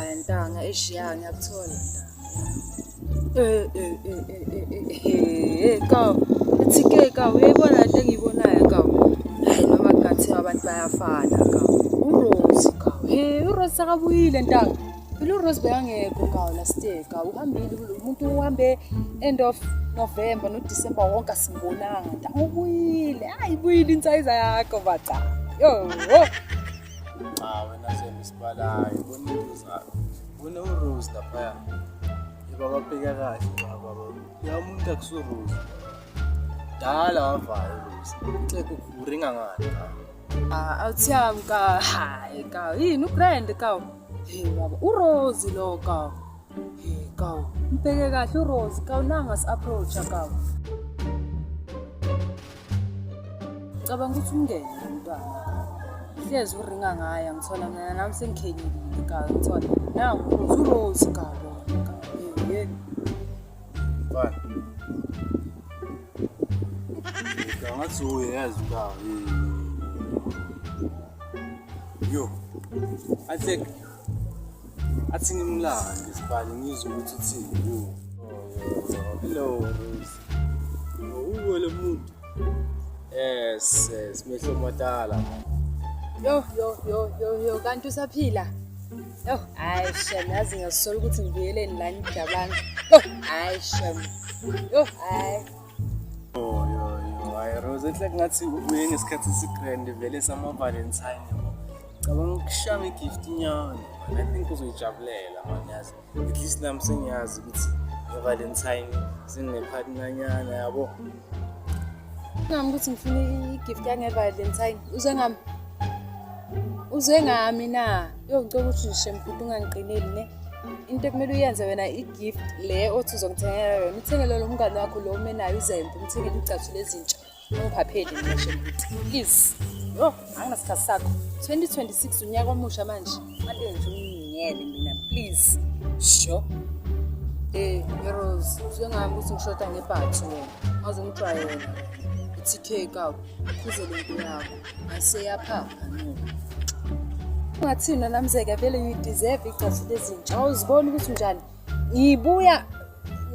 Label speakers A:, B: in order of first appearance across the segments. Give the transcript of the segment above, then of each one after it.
A: ngiyavaya ntanga, eish ya ngiyakuthola ntanga. Eh eh eh eh eh eh kaw, ithi-ke kaw, uyayibona lento engiyibonayo kaw. Hhayi noma kungathiwa abantu bayafana kaw. URose kaw, he uRose sekabuyile ntanga. Phela uRose bekangekho kaw last year kaw, uhambile umuntu uhambe end of November noDecember wonke asimbonanga ntanga. Ubuyile, hayi ibuyile insayiza yakho baca. Yo.
B: Cha wena Zembe sibalayo, bona into zakho. Bona uRose laphaya. Yebo ababheka kahle baba. Ya umuntu akusu Rose. Dala wavaya uRose. Xeke uringa ngani?
A: Ah, awuthiyami ka, hayi ka, yini ubrand ka? Hey baba, uRose lo ka. Hey ka, mbheke kahle uRose ka nanga si-approach ka. Cabanga ukuthi umngene lo mntwana. Hlezi uringa ngaye ngithola mina nami sengikhenyekile ka ngithola. Nangu uRose, uRose ka bona ka. Hey, hey.
B: Mfana. Ngathi uyazi ka. Yo. I think athi ngimlande sibani ngizwe ukuthi uthini. Yo. Hello Rose. Uwe lo muntu. Yes, mehlo madala.
A: Yo yo yo yo yo kanti usaphila? Yo, hayi shem, yazi ngiyasola ukuthi ngibuyeleni la nijabanga. Yo, hayi shem. Yo, hayi.
B: Yo yo yo, hayi Rose, enhle ngathi ubuye ngesikhathi esigrand vele sama Valentine yabo. Cabanga ukushaya ngegift inyana. I think uzoyijabulela man yazi. At least nami sengiyazi ukuthi nge-Valentine sengine-partner nyana yabo.
A: Ngami ukuthi ngifuna i-gift yange-Valentine. Uze ngami. Uze ngami na. Yo, ngicela ukuthi shem futhi ungangiqineli ne. Into ekumele uyenze wena i-gift le othi uzongithengela yona. Uthengele lo mngane wakho lo umenayo uzembe, umthengele icathulo ezintsha. Ungiphapheli mina shem futhi. Please. Yo, anginasikhathi sakho. 2026 unyaka omusha manje. Manje nje unginyele mina please. Sure. Eh, Rose, usuke ngami ukuthi ngishoda ngebhathi wena. Awuzongijwayela. Ithi kaw, khuze lento yakho. Aseyaphapha no. Ungathini namzeka vele you deserve icathulo ezintsha. Awuziboni ukuthi unjani? Ngibuya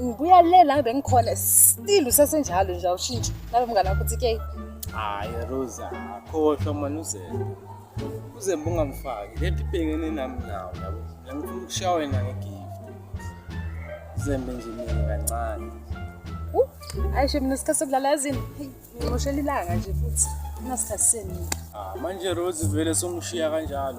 A: ngibuya le la bengikhona still usasenjalo nje awushintshi. Nalo mngane wakho uthi ke
B: Hayi Rose, akhohlwa man uzembe. Uzembe ungamfaki. Lento ibhekene nami nawe yabo. Mina ngifuna ukushaya wena ngegift. Uzembe nje mina kancane.
A: Hayi shem mina isikhathi sokudlala yazini. Hey, ngimoshela ilanga nje futhi. Nginasikhathi seni.
B: Ah manje Rose vele songishiya kanjalo.